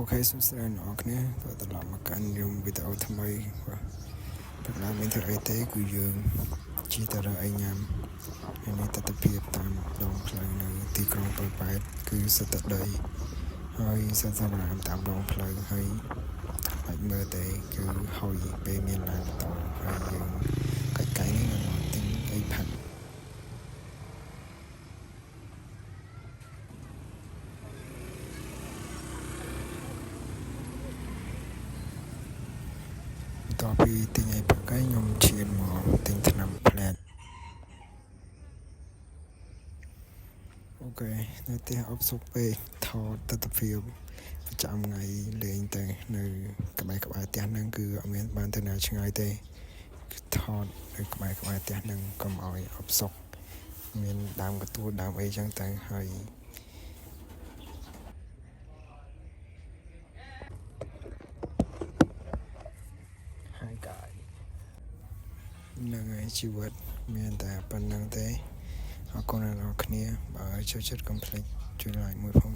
OK សួស្តីអ្នកនរគ្នាក៏ត្រឡប់មកកាន់ខ្ញុំវីដេអូថ្មីបាទព្រឹកឡើងមានធ្វើអីទេគឺយើងជិះទៅរកអីញ៉ាំហើយនេះទស្សនភាពតាមដងផ្លូវនៅទីក្រុងប៉ោយប៉ែតគឺសុទ្ធតែដីហើយសុទ្ធតែតាមដងផ្លូវហើយបាច់មើលទេគឺហុយពេលមានឡានម៉ូតូហើយយើងកាច់កៃនេះមកទិញអីផឹក បន្ទាប់ពីទិញអីផឹកហើយខ្ញុំឈានមកទិញថ្នាំភ្លែត OK នៅផ្ទះអផ្សុកពេកថតទស្សនភាពប្រចាំថ្ងៃលេងទៅនៅក្បែរក្បែរផ្ទះហ្នឹងគឺអត់មានបានទៅណាឆ្ងាយទេគឺថតនៅក្បែរក្បែរផ្ទះហ្នឹងកុំឲ្យអផ្សុកមានដើមកន្ទួលដើមអីចឹងទៅហើយ ហើយកាយហ្នឹងហើយជីវិតមានតែប៉ុណ្្នឹងទេអរគុណអ្នកនរគ្នាបើចូលចិត្តកុំភ្លេចជួយ like មួយផង។